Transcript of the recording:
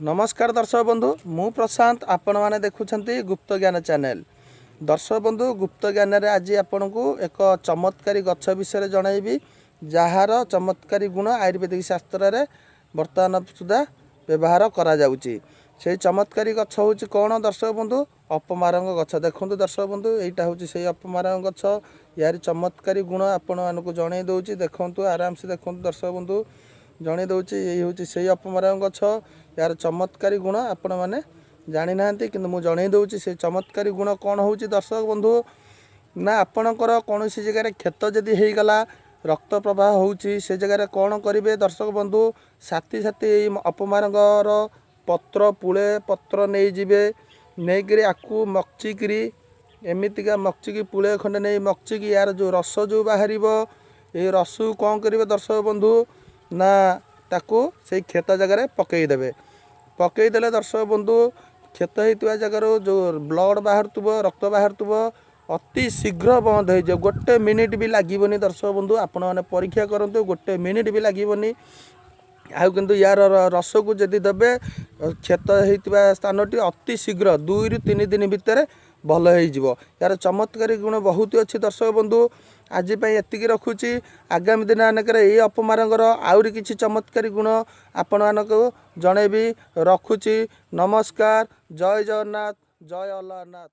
ନମସ୍କାର ଦର୍ଶକ ବନ୍ଧୁ, ମୁଁ ପ୍ରଶାନ୍ତ। ଆପଣମାନେ ଦେଖୁଛନ୍ତି ଗୁପ୍ତ ଜ୍ଞାନ ଚ୍ୟାନେଲ। ଦର୍ଶକ ବନ୍ଧୁ, ଗୁପ୍ତ ଜ୍ଞାନରେ ଆଜି ଆପଣଙ୍କୁ ଏକ ଚମତ୍କାରୀ ଗଛ ବିଷୟରେ ଜଣାଇବି, ଯାହାର ଚମତ୍କାରୀ ଗୁଣ ଆୟୁର୍ବେଦିକ ଶାସ୍ତ୍ରରେ ବର୍ତ୍ତମାନ ସୁଦ୍ଧା ବ୍ୟବହାର କରାଯାଉଛି। ସେଇ ଚମତ୍କାରୀ ଗଛ ହେଉଛି କ'ଣ ଦର୍ଶକ ବନ୍ଧୁ? ଅପମାରଙ୍ଗ ଗଛ। ଦେଖନ୍ତୁ ଦର୍ଶକ ବନ୍ଧୁ, ଏଇଟା ହେଉଛି ସେଇ ଅପମାରଙ୍ଗ ଗଛ। ଏହାରି ଚମତ୍କାରୀ ଗୁଣ ଆପଣମାନଙ୍କୁ ଜଣାଇ ଦେଉଛି। ଦେଖନ୍ତୁ, ଆରାମସେ ଦେଖନ୍ତୁ ଦର୍ଶକ ବନ୍ଧୁ, ଜଣାଇ ଦେଉଛି। ଏଇ ହେଉଛି ସେଇ ଅପମାରଙ୍ଗ ଗଛ। ଏହାର ଚମତ୍କାରୀ ଗୁଣ ଆପଣମାନେ ଜାଣିନାହାନ୍ତି, କିନ୍ତୁ ମୁଁ ଜଣାଇ ଦେଉଛି। ସେ ଚମତ୍କାରୀ ଗୁଣ କ'ଣ ହେଉଛି ଦର୍ଶକ ବନ୍ଧୁ ନା, ଆପଣଙ୍କର କୌଣସି ଜାଗାରେ କ୍ଷତ ଯଦି ହେଇଗଲା, ରକ୍ତ ପ୍ରବାହ ହେଉଛି, ସେ ଜାଗାରେ କ'ଣ କରିବେ ଦର୍ଶକ ବନ୍ଧୁ? ସାଥି ସାଥି ଏଇ ଅପମାରଙ୍ଗର ପତ୍ର, ପୁଳେ ପତ୍ର ନେଇଯିବେ। ନେଇକରି ଆକୁ ମକଚିକିରି, ଏମିତିକା ମକଚିକି, ପୁଳେ ଖଣ୍ଡେ ନେଇ ମକଚିକି ୟାର ଯେଉଁ ରସ ଯେଉଁ ବାହାରିବ, ଏଇ ରସକୁ କ'ଣ କରିବେ ଦର୍ଶକ ବନ୍ଧୁ ନା, ତାକୁ ସେଇ କ୍ଷତ ଜାଗାରେ ପକାଇଦେବେ। ପକାଇଦେଲେ ଦର୍ଶକ ବନ୍ଧୁ, କ୍ଷତ ହେଇଥିବା ଜାଗାରୁ ଯେଉଁ ବ୍ଲଡ଼ ବାହାରୁଥିବ, ରକ୍ତ ବାହାରୁଥିବ, ଅତି ଶୀଘ୍ର ବନ୍ଦ ହେଇଯିବ। ଗୋଟେ ମିନିଟ୍ ବି ଲାଗିବନି। ଦର୍ଶକ ବନ୍ଧୁ, ଆପଣମାନେ ପରୀକ୍ଷା କରନ୍ତୁ, ଗୋଟେ ମିନିଟ୍ ବି ଲାଗିବନି। ଆଉ କିନ୍ତୁ ୟାର ରସକୁ ଯଦି ଦେବେ, କ୍ଷତ ହେଇଥିବା ସ୍ଥାନଟି ଅତି ଶୀଘ୍ର 2ରୁ 3 ଦିନ ଭିତରେ ଭଲ ହେଇଯିବ। ୟାର ଚମତ୍କାରୀ ଗୁଣ ବହୁତ ଅଛି। ଦର୍ଶକ ବନ୍ଧୁ, ଆଜି ପାଇଁ ଏତିକି ରଖୁଛି। ଆଗାମୀ ଦିନ ମାନଙ୍କରେ ଏଇ ଅପମାରଙ୍ଗର ଆହୁରି କିଛି ଚମତ୍କାରୀ ଗୁଣ ଆପଣମାନଙ୍କୁ ଜଣେଇବି। ରଖୁଛି, ନମସ୍କାର। ଜୟ ଜଗନ୍ନାଥ, ଜୟ ଅଲାରନାଥ।